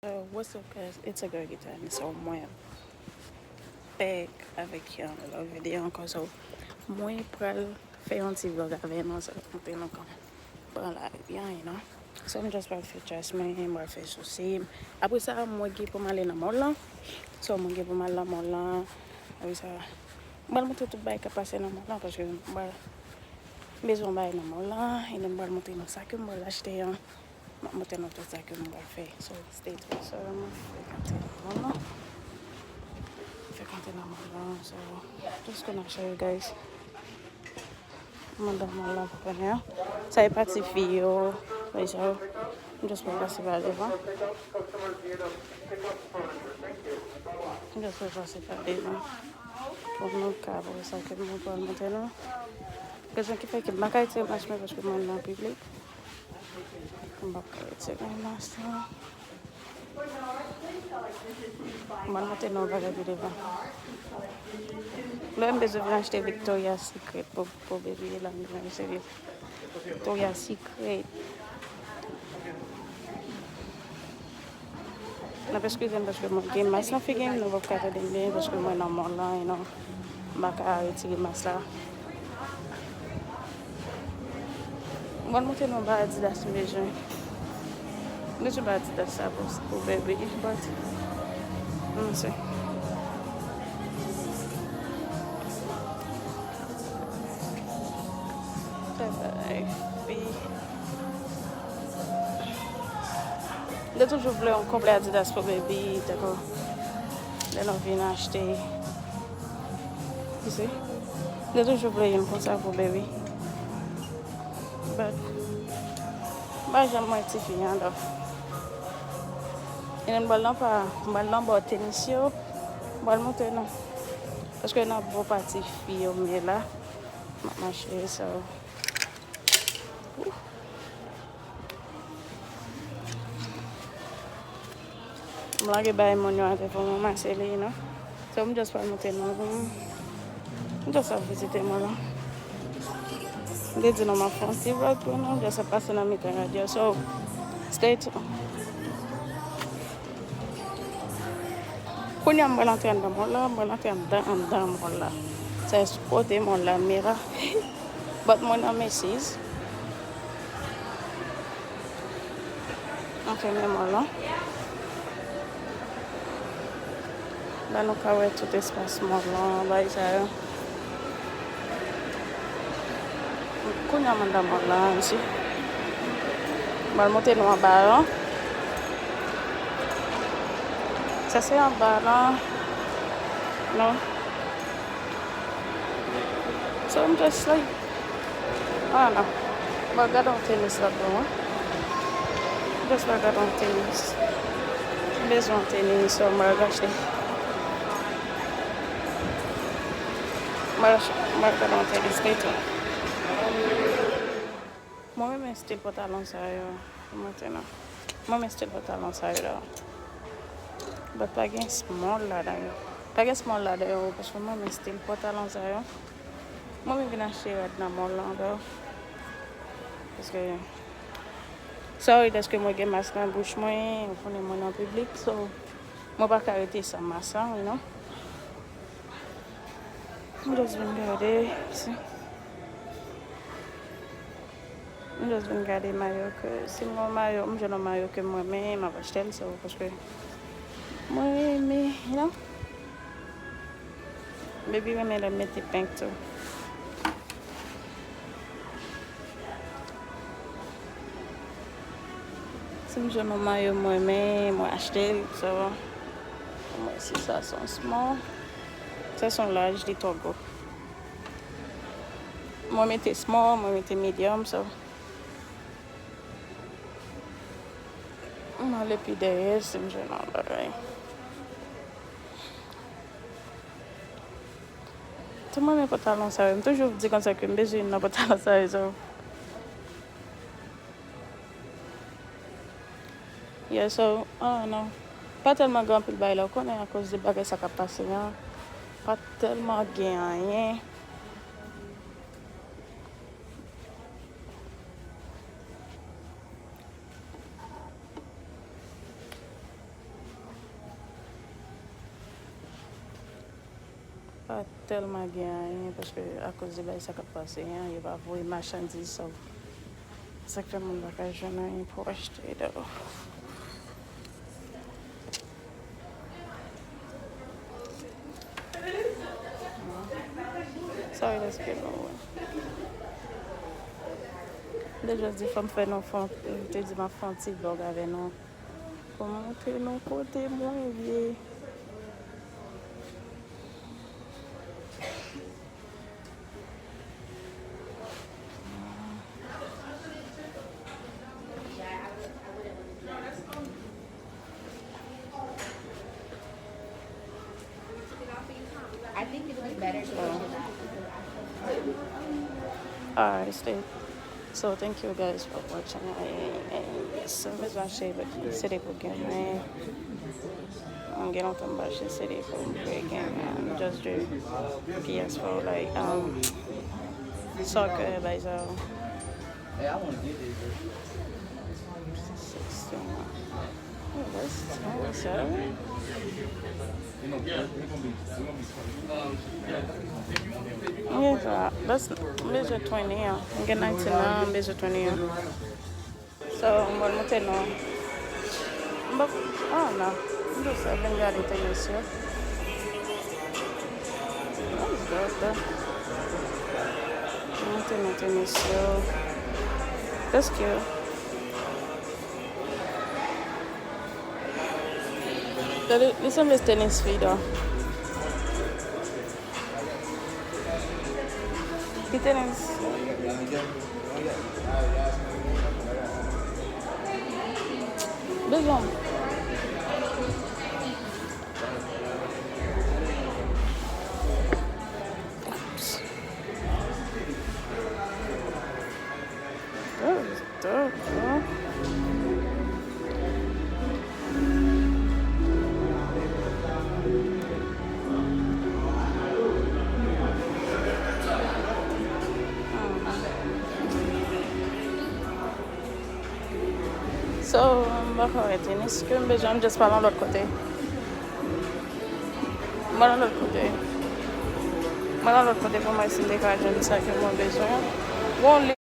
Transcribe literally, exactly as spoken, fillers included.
So, what's up, guys? It's a girl Guitar, and so mwen back avèk yon lòt videyo ankò. So, mwen pral fè yon ti vlog avè nou, so, montre nou kòman pran lari an, you know. So, m just pral fè chas mwen, m pral fè sousi m. Apre sa, mwen gen pou m ale nan mall lan. So, mwen gen pou m al nan mall lan. Apre sa, m pral montre tout bagay k ap pase nan mall lan, paske m pral bezwen yon bagay nan mall lan, e m pral montre nou sa ke m pral achte an. M ap montre nou tout sa ke m pral fè. So, stay tuned. So, mwen fèk antre nan mall lan. Fèk antre nan mall lan. So, just gonna show you guys. Mwen nan mall lan pou kounye a. Sa e pati fi yo. Wè sa yo. M just pral pase pa devan. M just pral pase pa devan. Pou nou ka wè sa ke mwen pral montre nou. Rezon ki fè ke m pa ka retire mas mwen paske mwen nan piblik. M p ap ka retire mas lan. Mwen montre nou bagay pi devan. Lè m bezwen vin achte Victoria's Secret pou, pou baby la, m vin achte li. Victoria's Secret. N ap eskize m paske mwen gen mas nan figi m, nou p ap ka tande m byen paske mwen nan mall lan, you know. M pa ka retire mas la. Mwen montre nou ba Adidas m bezwen. M bezwen ba Adidas sa pou, pou baby, but, m se. Sa bagay fi. M te toujou vle yon konplè Adidas pou baby, tako. Lè nou vin achte. You see? M te toujou vle youn konsa pou baby. But, m pa janm wè tifi an, though. E nan bòl lan pa, bòl lan bò tenis yo. M pral montre nou. Paske nan bò pati fi yo m ye la. M ap mache, so. M lage bay moun yo atè pou m ranmase li, you know. So, m just pral montre nou. M just ap vizite mall lan. M te di nou m ap fè yon ti vlog pou nou. M just ap pase nan mitan radyo. So, stay tuned. Kounye a m pral antre anndan mall la, m pral antre anndan, anndan mall la. Sa se kote mall la, mira. But mwen nan Macy's. Mwen fèmen mall lan. La nou ka wè tout espas mall lan, bagay sa yo. Kounye a m anndan mall lan, isi. M pral montre nou anba lan. Sa se anba lan. Non. So, I'm just like, I don't know. Mwen gade yon tenis la pou mwen. Just mwen gade yon tenis. M bezwen yon tenis, so mwen gade. Mwen gade yon tenis, li tou. Mwen renmen stil pantalon sa yo. Mwen te nan. Mwen renmen stil pantalon sa yo la. But pa gen small ladan yo. Pa gen small ladan yo, paske mwen renmen stil pantalon sa yo. Mwen menm vin achte rad nan mall lan, though. Paske, sorry, dèske mwen gen mas nan bouch mwen, ou konnen mwen nan piblik, so, mwen pa ka rete san mas lan, you know. Mwen just vin gade, si. M just vin gade mayo ke, si m gen yon mayo, m jwenn yon mayo ke m renmen, m ap achte l, so, paske mwen renmen, you know. Baby renmen lè m mete pink tou. Si m jwenn yon mayo m renmen, mwen achte l, so, mwen si sa se yon small, sa se yon large, li twò gwo. Mwen mete small, mwen mete medium, so. M ale pi dèyè si m jwenn yon bagay. Tou mwen renmen pantalon sa yo. M toujou di konsa ke m bezwen youn nan pantalon sa yo, so. Yeah, so, I don't know. Pa tèlman gen anpil bagay la, ou konnen akoz de bagay sa k ap pase an. Pa tèlman gen anyen. Pa tèlman gen anyen, paske akoz de bagay sa k ap pase an, yo pa voye machandiz, so, sa k fè moun pa ka jwenn anyen pou achte, though. Sorry, let's get going. M te jis di fò m fè nou fon, m te di m ap fè yon ti vlog avè nou pou m montre nou kote mwen ye. I think it'll be better to push it back. Alright, stay. So thank you guys for watching. Ay, ay, ay, yes, m bezwen achte sede pou game mwen. Mwen gen lontan m pa achte sede pou m jwe game. M just jwe P S four, like, um, soccer, bagay sa yo. Sixteen. Oh, that's twenty-seven. Ok, sa, that's, m bezwen twenty an. M gen nineteen an, m bezwen twenty an. So, m pral montre nou. M pa, oh no. M just vin gade tenis yo. That's good, though. M montre nou tenis yo. That's cute. Gade, li sanble tenis fi, though. Ki tenis? Bezwen. Oops. That is dope, bro. So, m pa ka wè tenis ke m bezwen, m just pral yon lòt kote. M pral yon lòt kote. M pral yon lòt kote pou m wè si m te ka jwenn sa ke mwen bezwen. Bon,